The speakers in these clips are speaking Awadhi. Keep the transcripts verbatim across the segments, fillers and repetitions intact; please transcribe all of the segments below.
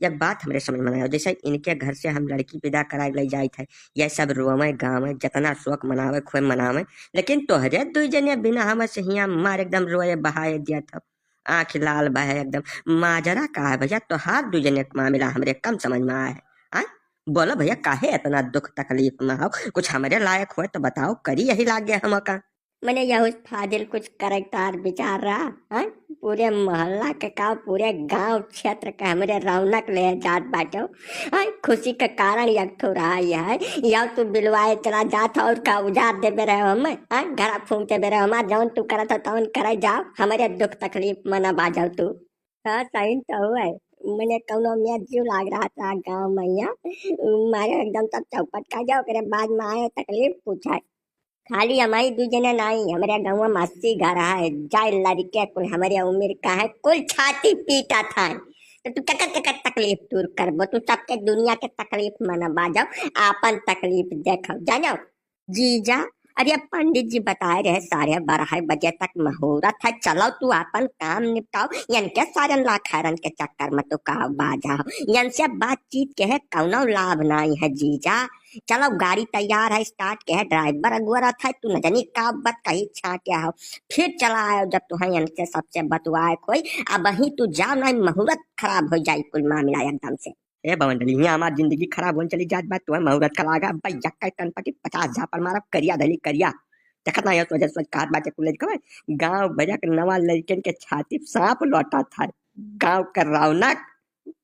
एक बात हमरे समझ में ना आयो, जैसे इनके घर से हम लड़की विदा कराए ले जाइत है, ये सब रोवे गावे, जितना शोक मनावे खोए मनावे, लेकिन तोहरे दुई जने बिना हमसे हियाँ मार एकदम रोए बहाए दिया था, आँख लाल बहे एकदम। माजरा का है भैया, तोहार दुई जने के मामला हमरे कम समझ में आए है। आय, बोलो भैया, काहे इतना दुख तकलीफ में हो? कुछ हमरे लायक होए तो बताओ, करी यही लागे हमका। मने यहू फाजिल कुछ करे तार विचार रहा, हैं? पूरे मोहल्ला के का, पूरे गांव क्षेत्र के हमरे रौनक ले जात बाटो, हैं? खुशी के कारण एक ठो रहा यह है, यह तू बिलवाए चला जात हो और का उजाड़ देबे रहे हो हमें, हैं? घरा फूंक देबे रहे हो हमार, जौन तू करत हो तौन करे जाओ, हमरे दुख तकलीफ में न बाजो तू। हाँ, सही तो है। मने कौनो में जीव लाग रहा था गाँव में यहाँ। मारे एकदम सब चौपट कर जाओ, ओकरे बाद में आए तकलीफ पूछे। खाली हमारी दू जने नहीं, हमरे गाँव में अस्सी घर है, जाए लड़के कुल हमरे उम्र का है, कुल छाती पीटा था। तो तू ककर ककर तकलीफ दूर करबो, तू सबके दुनिया के तकलीफ में न बाजो, आपन तकलीफ देखो, जानो? जीजा, अरे पंडित जी बताए रहे साढ़े बारह बजे तक मुहूर्त है, चलो तू आपन काम निपटाओ, यनके सारन लाखैरन के चक्कर में तू का बाजा हो, यनसे बातचीत के है कौनो लाभ नहीं है जीजा। चलो गाड़ी तैयार है, स्टार्ट के है, ड्राइवर अगुआ रहता है, तू न जानी का बात कही छाटे हो, फिर चला आयो जब तुहे यनसे सबसे बतुआए कोई। अब वही तू जाओ, नहीं मुहूर्त खराब हो जाई कुल मामला एकदम से। ए बवंडली, हियाँ हमार जिंदगी खराब होन चली जात बा, तुहे मुहूर्त का लागा, भैया कई कनपटी पचास झापड़ मारब, करिया धली करिया। देखत ना, यह सोचे सोच कहत बाटे कुल लइकवे, गाँव भरिया के नवा लइकन के छाती सांप लोटा था, गाँव के रौनक।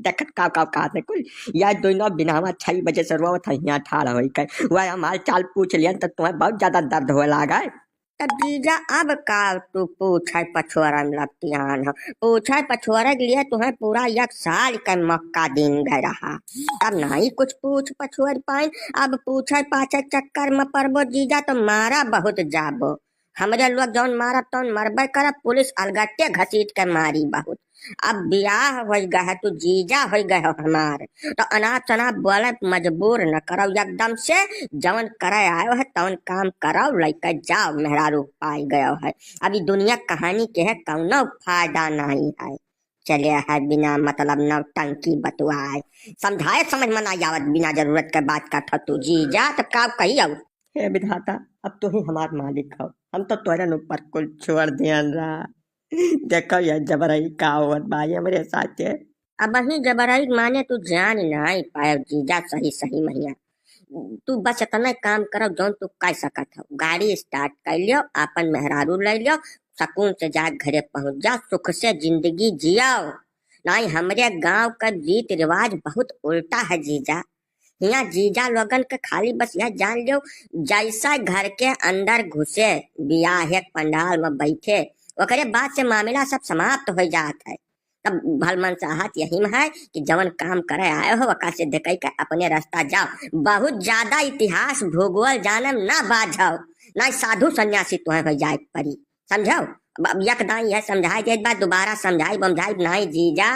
देखत काव काव कहत है कुल, या दोनों बिनावा छह बजे से रोवत है, हियाँ ठाड़ होई के, वह हम हाल चाल पूछ लियन तो तुहे बहुत ज्यादा दर्द होए लागा। तब जीजा, अब का तू पूछे पछोरे में लपटियान हो? पूछे पछोरे के लिए तुहे पूरा एक साल के मौका दीन गए रहा, तब नहीं कुछ पूछ पछोर पाइन। अब पूछे पाछे चक्कर में पड़बो जीजा तो मारा बहुत जाबो। हमरे लोग जौन मारब तौन मरबे करब, पुलिस अलगटे घसीट के मारी बहुत। अब बियाह होइ गए है, तू जीजा होइ गए हो हमार, तो अनाप शनाप बोले मजबूर न करो एकदम से, जवन करे आयो है तवन काम करो, लइके जाओ, मेहरारू पाई गयो है। अभी दुनिया कहानी के है, कौनो फायदा नहीं है। चले है बिना मतलब नौटंकी बतुआए, समझाए समझ में ना आवत, बिना जरूरत के बात काटो तू जीजा, तब का कही अब? हे विधाता, अब तू ही हमार मालिक हो, हम तो तोरन ऊपर कुल छोड़ दियन रहा। देखो ये जबरई का होत बा ये हमरे साथे। अब ही जबरई माने तू जान नाई पाए जीजा, सही सही महिया। तू बस इतना काम करो जौन तू कर सकत हो, गाड़ी स्टार्ट कर लियो, आपन मेहरारू ले लियो, सुकून से जा घरे पहुँच जा, सुख से जिंदगी जियो। नाई हमरे गाँव का रीत रिवाज बहुत उल्टा है जीजा। हियाँ जीजा लोगन के खाली बस यह जान लियो, जैसा घर के अंदर घुसे, बियाह एक पंडाल में बैठे, ओकरे बाद से मामला सब समाप्त हो जात है। तब भलमन चाहत यही में है कि जवन काम करे आए हो, ओका सिद्ध कई के अपने रास्ता जाओ। बहुत ज्यादा इतिहास भूगोल जाने में ना बाझो, ना साधु सन्यासी तुहे हो जाए परी, समझो? अब, अब यक दाई है समझाई देत बा, दोबारा समझाई बमझाई नहीं जीजा।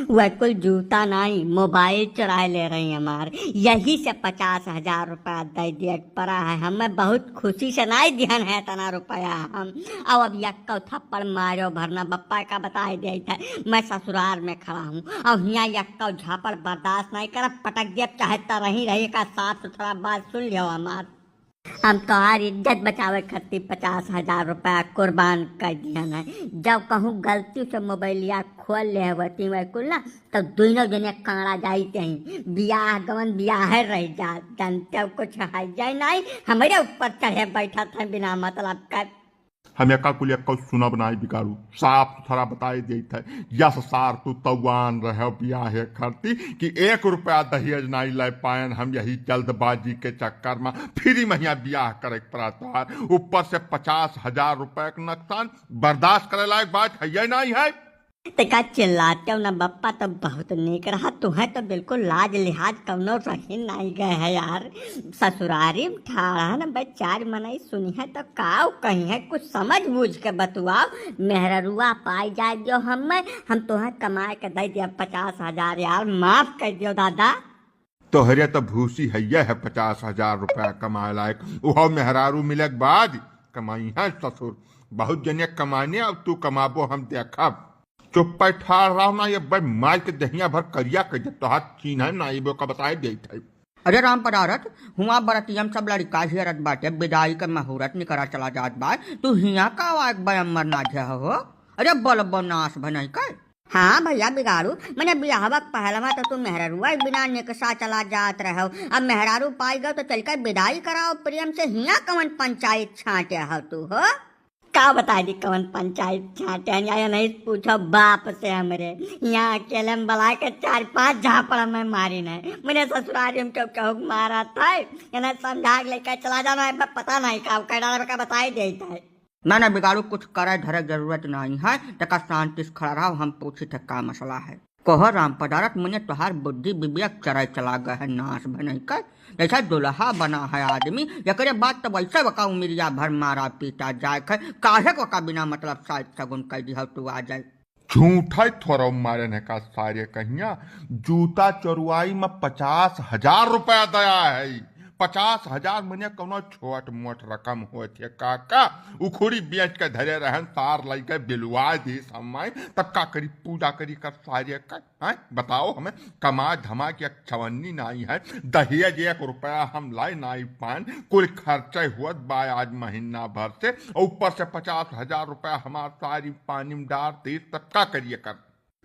वह कुल जूता नाई, मोबाइल चुराए ले रही हमार, यही से पचास हजार रुपया दे दिए पड़ा है। हमें बहुत खुशी से नाई दिहन है इतना रुपया हम। अब, अब यक्को थप्पड़ मारो भरना बप्पा का बताए दे था, मैं ससुराल में खड़ा हूँ। अब हियाँ यक्को झापड़ बर्दाश्त नहीं करब, पटक दिए, चाहे तरही रही का साफ सुथरा बात सुन लियो हमार। हम तोहार इज्जत बचावे खातिर पचास हजार रुपया कुर्बान कर दिहन है। जब कहूँ गलती से मोबाइलिया खोल ले होती वह कुल ना, तो दोनों जने कांड़ा जाइत हैं। बियाह गवन बियाह रह जा, जानते हो कुछ है जाए नहीं, हमरे ऊपर चढ़े बैठत हैं बिना मतलब का। हम एका कुल एक्को सुनब नाई बिगाड़ू, साफ सुथरा बताए देत है। यस सार तू तौआन रहे बियाहे खरती कि एक रुपया दहेज नाई ले पायन हम यही जल्दबाजी के चक्कर में। फ्री महिया बियाह करे के पड़ा तोहार, ऊपर से पचास हजार रुपया के नुकसान, बर्दाश्त करे लायक बात है ये नाई है। ते का चिल्लाते हो ना बप्पा, तो बहुत नीक रहा। तुहे तो बिल्कुल लाज लिहाज कौनो रही नाई गए है यार। ससुरारी में ठाड़ा न बे चार मनई सुनी है तो काव कही है, कुछ समझ बूझ के बतुआओ। मेहररुआ पाई जाए दियो हमें, हम तुहे कमाए के दे दिया पचास हजार यार, माफ कर दियो दादा। तोहरे तो भूसी है यह पचास हजार रुपया कमाए लायक, उहो मेहरारू मिले के बाद कमाई है ससुर। बहुत जने कमाने, अब तू कमाबो हम देखब। चुप्पे ठाड़ रहो ना, ये बे माई के दहिया भर करिया कइ दे, तोहार चीन्ह है ना, ये बे का बताए देत है। अरे राम पदारथ, हुआँ बरतियम सब लड़िका हेरत बाटे, बिदाई के मुहूर्त निकरा चला जात बा, तू हियाँ का आवा एक बे अम्बर नाझे हो? अरे बोल बो नास भनई के। हाँ भइया बिगाड़ू, मने बियाहवा के पहलवा तो तू मेहररुआ बिना निकसा चला जात रहो, अब मेहरारू पाई गयो तो चल के बिदाई कराओ प्रेम से, हियाँ कवन पंचायत छाँटे हो तू हो? का बताई दी कवन पंचायत छाँटे हन, या नहीं पूछो बाप से हमरे। यहाँ अकेले में बला के चार पांच झापड़ में मारी नहीं। मने ससुरारी में केहू केहू के मारा था, इन्हें समझा के लेके चला जाना है, पता नहीं का कर डाला, का बताई देता है। ना ना बिगाड़ू, कुछ करे धरे के जरूरत नहीं है, तका शांति से खड़ा रहो, हम पूछी थे का मसला है। कहो राम पदारथ, मने तोहार बुद्धि विवेक चराई चला गए है नाश भनई के। जैसा दुल्हा बना है आदमी, एकरे बाद तो वैसे वका उमिरिया भर मारा पीटा जाए है, काहे को का बिना मतलब साइत सगुन कह दिया तू आ जाए। झूठा ही थोड़ा मारे ने का सारे कहिया, जूता चोरवाई में पचास हजार रुपया दया है। पचास हजार मने कौनो छोट मोट रकम होत है काका, उखुड़ी बेच के धरे रहन, सार लइके बिलवा दी समय, तब का करी, पूजा करी कर सारे का। हैं? बताओ हमें, कमा धमा के एक चवन्नी नाई है, दहेज एक रुपया हम लाए नाई पान, कुल खर्चा हुअत बा आज महीना भर से, और ऊपर से पचास हजार रुपया हमार सारी पानी में डार दी, तब का करिए कर?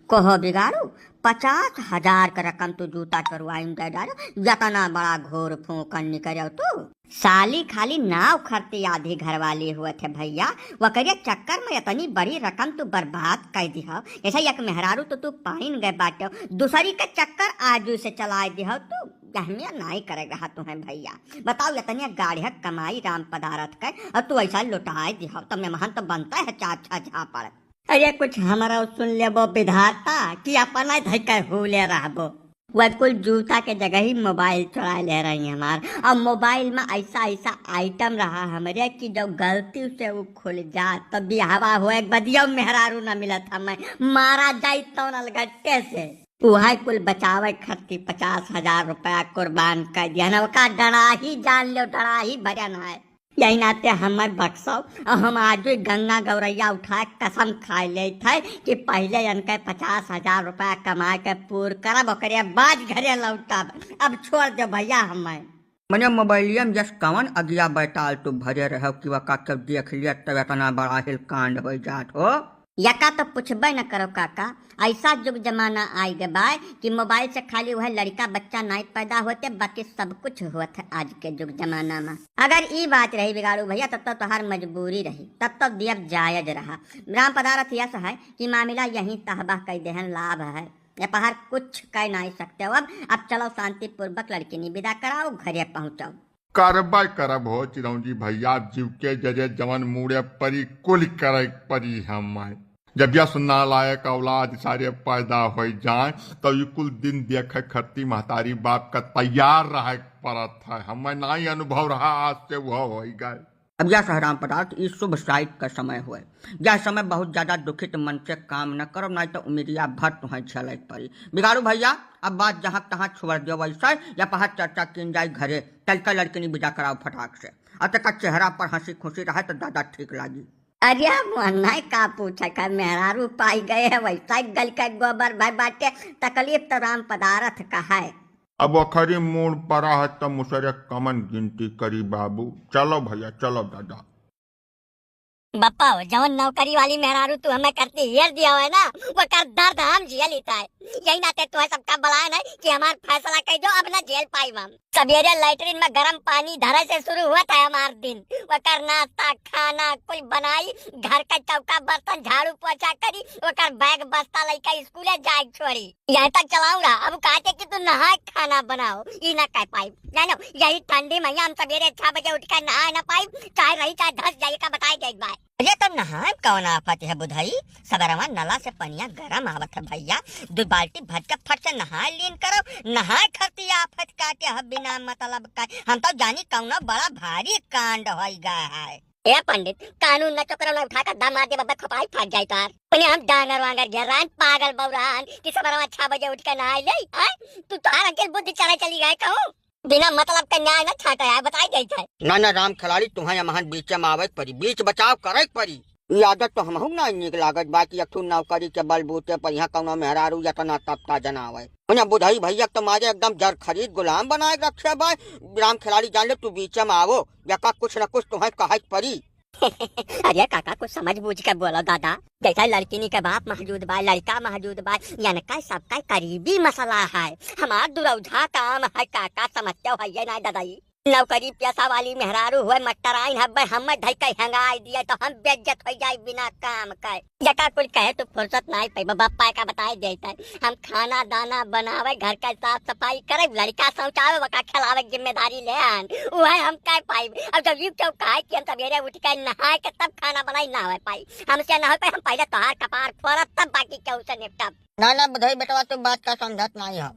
कहो बिगाड़ू, पचास हजार का रकम तू जूता चोरवाई में दे डालो, यतना बड़ा घोर फूंकन निकरो तू। साली खाली नाव खरती आधी घरवाली हुअत है भइया, वकरे चक्कर में इतनी बड़ी रकम तू बर्बाद कर दिहो। ऐसा एक मेहरारू तो तू पाइन गए बाटे, दूसरी के चक्कर आजू से चलाए दिहो तू। अहमियत नाई करे रहा तुम्हें भइया। बताओ इतनी गाढ़िया कमाई राम पदारथ के और तू ऐसा लुटाए दिहो, तो मेहमान तो बनता है चार छह झापड़। अरे कुछ हमारा सुन लेबो विधाता कि अपना धइके हुले रहबो। वह कुल जूता के जगह ही मोबाइल चुरा ले रही हमार। अब मोबाइल में ऐसा ऐसा आइटम रहा हमरे कि जब गलती से वो खुल जा तो बियाहवा होए के बदियो मेहरारू न मिलत हमें, मारा जाई तो अलगट्टे से। उहे कुल बचावे खातिर पचास हजार रुपया कुर्बान कर दिया ना, ओका डराही जान लो, डराही भजन है। यही नाते हमें बख्शो और हम आज भी गंगा गौरैया उठाए कसम खाए लेत है कि पहले इनके पचास हजार रुपया कमाए के पूर करब, ओकरे बाद घरे लौटब। अब छोड़ दो भइया हमें। मने मोबाइलिया में जस कवन अगिया बैताल तू भरे रहो कि वका के देख लिया तब इतना बड़ा हिल कांड हो जात हो। यका तो पूछबे न करो काका, ऐसा जुग जमाना आइ गए बा कि मोबाइल से खाली वह लड़िका बच्चा नाई पैदा होते, बाकी सब कुछ होत है आज के जुग जमाना में। अगर ई बात रही बिगाड़ू भइया, तब तो तोहार मजबूरी रही, तब तो दियब जायज रहा। राम पदारथ यस है कि मामिला यहीं तहबा कई देहन लाभ है, ये पहाड़ कुछ कह नाई सकते हो। अब, अब चलो शांतिपूर्वक लड़किनी विदा कराओ, घरे पहुँचाओ। करबे करब हो चिरौंजी भइया, जीव के जरे जवन मूड़े परी, कुल करे परी हमें। जब यस नालायक औलाद सारे पैदा होइ जाए, तो ई कुल दिन देखे खरती महतारी बाप का तैयार रहे पड़त है। हमें नाई अनुभव रहा, आज से वह होइ गए। अब यह सहराम पदारथ ई शुभ साइत का समय हुए, यह समय बहुत ज्यादा दुखित मन से काम न करो, नहीं तो उमिरिया भर तुहें झेले पड़ी। बिगाड़ू भइया, अब बात जहाँ तहाँ छोड़ दियो वैसे, या पहाड़ चर्चा कीन जाए घरे, चल के लड़किनी विदा कराओ फटाक से। अब तक चेहरा पर हंसी खुशी रहे तो ज्यादा ठीक लागी। अरे मोहन, नहीं का पूछे का, मेहरारू पाई गए है, वैसा ही गल के गोबर भय बाटे, तकलीफ तो राम पदारथ का है। अब अखरी मूड़ परा है, त मुसरे कमन गिनती करी बाबू। चलो भइया, चलो दादा। बप्पा हो, जवन नौकरी वाली मेहरारू तू हमें करती हेर दिया है ना, वो कर दर्द हम जिया लेता है। यही नाते तुम्हें सबका बलाए नहीं कि हमार फैसला कह दो, अब ना जेल पाई हम। सवेरे लैट्रिन में गरम पानी धरे से शुरू हुआ था हमार दिन, वो कर नाश्ता खाना कुल बनाई, घर का चौका बर्तन झाड़ू पोछा करी, वो कर बैग बस्ता लइका स्कूले जाए छोड़ी। यहीं तक चलाऊं रहा, अब कहते कि तू नहाए खाना बनाओ, ई ना कह पाई। जानो, यही ठंडी में हम सवेरे छह बजे उठ के नहाए ना पाई, चाहे रही चाहे धस जाइए का बताए देत बाय। अरे तो नहाए कौन आफत है बुधई, सबरवा नला से पनिया गरम आवत है भइया, दो बाल्टी भर के फट से नहाए लीन करो, नहाए खरती आफत काटे है बिना मतलब का। हम तो जानी कौनो बड़ा भारी कांड होई गया है। ए पंडित, कानून न चोकरौना उठा के दम मार दे, बब्बा खपाई फाट जाए तार। पहले हम डांगर वांगर घेरान, पागल बौरान कि सबरवा छह बजे उठ के नहाए ले, हैं? तू तोहार अंकल बुद्धि चले चली गए कहूँ? बिना मतलब के न्याय न छाटा है, बताई देत है। ना ना राम खिलाड़ी, तुहें यमहन बीचे में आवे के परी, बीच बचाव करे के परी। ई आदत तो हमहू ना नीक लागत बा कि एक ठो नौकरी के बलबूते पर यहाँ कौनो मेहरारू एतना तपता जनावे। उन्हें बुधई भैया के तो मारे एकदम जर खरीद गुलाम बनाए के रखे बा। राम खिलाड़ी जान ले, तू बीचे में आवो, यका कुछ न कुछ तुम्हें कहे के पड़ी। अरे काका, कुछ समझ बूझ के बोलो दादा। जैसा लड़किनी के बाप मौजूद बा, लड़का मौजूद बा, यनका सबका करीबी मसला है। हमार दुरौधा काम है काका, समझते हो, है ये ना ददाई। नौकरी पेशा वाली मेहरारू हुए, मटराइन हब्बे, हमें धई के हंगाई दिए तो हम बेइज्जत हो जाए बिना काम के। जका कुल कहे तो फुर्सत नाई पइबा, बप्पा का बताए देते। हम खाना दाना बनावे, घर का साफ सफाई करे, लड़का शौचावे, वका खिलावे के जिम्मेदारी ले आन, उहे हम कह पाइब। अब जब यू क्यों कहे कि हम सवेरे उठ के नहाए के तब खाना बनाई, ना हो पाई, हमसे ना हो पाई। हम पहले तोहार कपार फोड़ब, तब बाकी केहू से निपटब। ना ना बुधई बेटवा, तू बात का समझत नाई हो।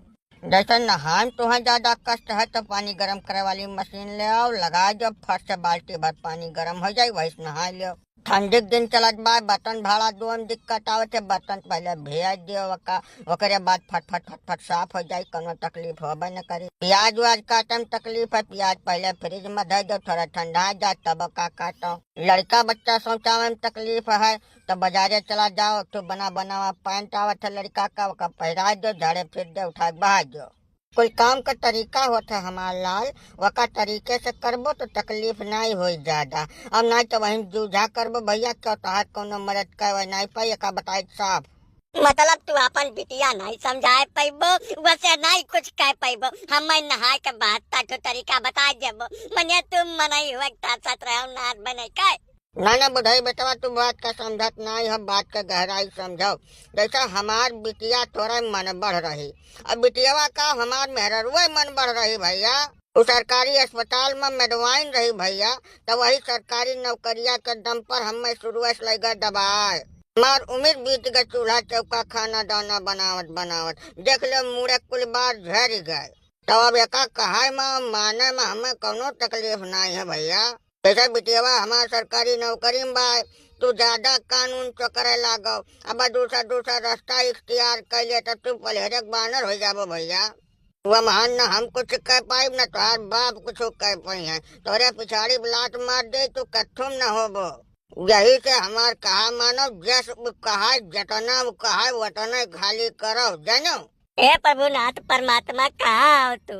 जैसे नहाए में तुहें ज्यादा कष्ट है तो पानी गरम करे वाली मशीन ले आओ, लगा दो, फट से बाल्टी भर पानी गरम हो जाए, वही से नहा लियो। ठंडी के दिन चलत बा, बर्तन भाड़ा धोए में दिक्कत आवत है, बर्तन पहले भेज दियो, ओका, ओकरे बाद फट फट फट फट साफ हो जाए, कोनो तकलीफ होबे न करी। प्याज व्याज काटे में तकलीफ है, प्याज पहले फ्रिज में धर दो, थोड़ा ठंडा जाए तब ओका काटो। लड़का बच्चा शौचावे में तकलीफ है, तो बाजारे चला जाओ, एक ठो बना बनावा पैंट आवत है लड़का का, ओका पहिरा दो, झाड़े फिर दे, उठा के बहा दो। कोई काम का तरीका होत है हमार लाल, वका तरीके से करबो तो तकलीफ नाई होई ज्यादा। अब नाई तो वहीं जूझा करबो भैया, क्यों तोहार कोनो मदद करवाई नाई पाई, एका बताई साफ। मतलब तू अपन बिटिया नाई समझाए पैबो, वसे नाई कुछ कह पैबो। हम नहाए के बाद तक तो तरीका बता देबो, मने तू मनई हुए तार साथ रहो, नाथ बने के। ना ना बुधई बेटवा, तू बात का समझत नाई हो, बात का गहराई समझो। जैसा हमार बिटिया थोड़ा मन बढ़ रही, अब बिटियावा का हमार मेहररुए मन बढ़ रही भैया। उ सरकारी अस्पताल में मेडवाइन रही भैया, तो वही सरकारी नौकरिया के दम पर हमें शुरुए से लइगा दबाए। हमार उम्र बीत गए चूल्हा चौका खाना दाना बनावत बनावत, देख लो मुड़े कुल बार झर गए। तो अब एका कहाई में माने में हमें कोनो तकलीफ नाई है भैया। जैसे बिटियावा हमार सरकारी नौकरी में बा, तू ज्यादा कानून चोकरे लागो, अब दूसरा दूसरा रास्ता इख्तियार कर ले तो तू पलहरे के बानर हो जाबो भैया। वह महान न हम कुछ कह पाइब न तोहार बाप कुछ कह पाई है, तोरे पिछाड़ी लात मार दे तू कथुम न होबो। यही से हमार कहा मानो, जस उ कहा, जतना उ कहा, वतने खाली करो, जानो। हे प्रभुनाथ परमात्मा, कहाँ हो तू?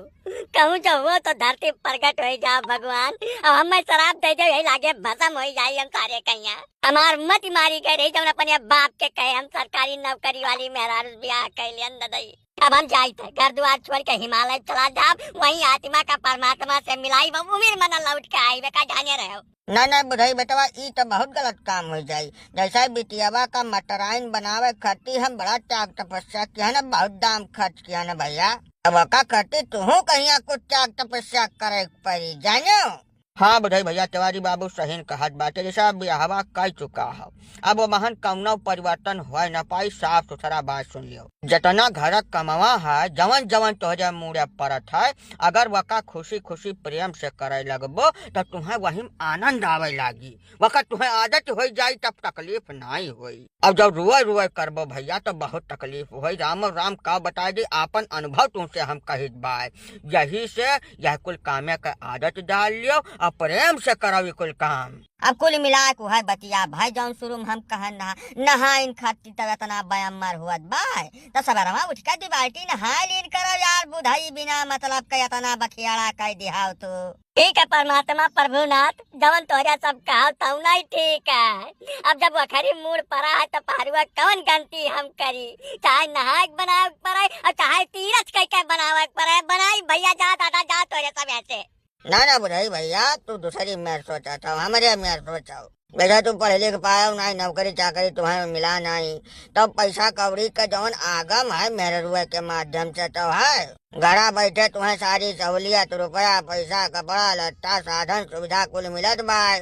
कहूँ जो हो तो धरती प्रगट हो जाओ भगवान। अब हमें श्राप दे दो, यही लागे भस्म हो जाए हम सारे कहिया। हमार मत मारी गए रही जौन अपने बाप के कहे हम सरकारी नौकरी वाली मेहरारू से ब्याह कैलियन ददई। अब हम जाइत है, घर दुआर छोड़ के हिमालय चला जाब, वहीं आत्मा का परमात्मा से मिलाई, वो उम्र मना लौट के आई, बेका जाने रहो। ना ना बुधई बेटवा, ई तो बहुत गलत काम हो जाई। जैसे बिटियावा का मटराइन बनावे खातिर हम बड़ा त्याग तपस्या किया ना, बहुत दाम खर्च किया ना भैया। अब ओका खातिर तुहू कहिया कुछ त्याग तपस्या करे के पड़ी, जानो। हाँ बुधई भैया, तिवारी बाबू सही कहत बाटे, जैसे अब बियाहवा कर चुका हो, अब वो महन कौनो परिवर्तन होए ना पाई। साफ सुथरा बात सुन लियो, जितना घर कमावा है, जवन जवन तोहरे मुड़े परत है, अगर वका खुशी खुशी प्रेम से करे लगबो, तो तुम्हें वही में आनंद आवे लागी। वका तुम्हें आदत हो जाई, तब तकलीफ नाई होई। अब जब रुए रुए करबो भैया, तो बहुत तकलीफ होई। राम राम का बताई दी, आपन अनुभव तुमसे हम कहित बाय। यही से यह कुल कामे के आदत डाल लियो और प्रेम से करो ये कुल काम। अब कुल मिला के वह बतिया भाई, जौन शुरू में हम कहन रहा, नहाइन खातिर तब इतना बयामर हुअत बाय, तो सबेरवा उठ के दो बाल्टी नहाए लीन करो यार, बुधई बिना मतलब के इतना बखियाड़ा कह दिहाओ तू। ठीक है परमात्मा प्रभुनाथ, जवन तोहरे सब कहा तौना ही ठीक है। अब जब वखरी मूड़ परा है तो पहरुआ कौन गलती हम करी, चाहे नहाए के बनावे के पड़े और चाहे तीरथ कह के बनावे के पड़े, बनाई भैया, जा दादा जा, तोहरे सब ऐसे। ना ना बुधई भैया, तू दूसरी मेर सोचत हो, हमरे मेर सोचो। बेटा तू पढ़ लिख पायो नाई, नौकरी चाकरी तुम्हें मिला नाई, तब पैसा कौड़ी का जौन आगम है मेहररुए के माध्यम से तो है। घरा बैठे तुम्हें सारी सहूलियत, रुपया, पैसा, कपड़ा, लत्ता, साधन, सुविधा कुल मिलत बाय।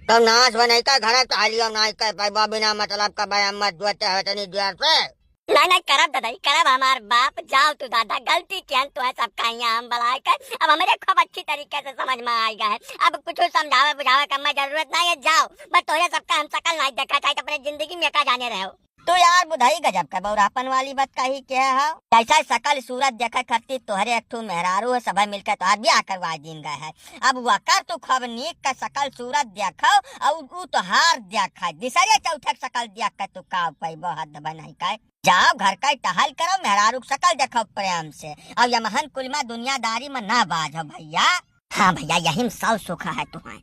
तब नाश बने का घर तो हालियो नाई कह पाइबा, बिना मतलब का बयान मत दुआते हवे तनी द्वार पे। नहीं नहीं करब दादा, ई करब हमार बाप, जाओ तू दादा, गलती किहन तो है सबका यहाँ हम बलाए कर, अब हमरे खूब अच्छी तरीके से समझ में आइगा है, अब कुछ समझावे बुझावे का मैं जरूरत नहीं है, जाओ बस तोहरे सबका हम शकल नहीं देखा चाहिए, अपने जिंदगी में का जाने रहो। तू यार बुधई गजब के बौरापन वाली बात कही के है। जैसा सकल सूरत देखे खातिर तोहरे एक ठो मेहरारू है, सभे मिलके तोहार ब्याह करवा दीन गए है। अब वकर तू खूब नीक का सकल सूरत देखो, और ऊ तोहार देखे, दूसरे चौथे के सकल देख के तू का पैबो, हद बनाई का। जाओ घर का टहल करो, मेहरारू के सकल देखो प्रेम से, और यमहन कुल में दुनियादारी में ना बाझो भैया। हाँ भैया, यही में सब सुख है तुहां।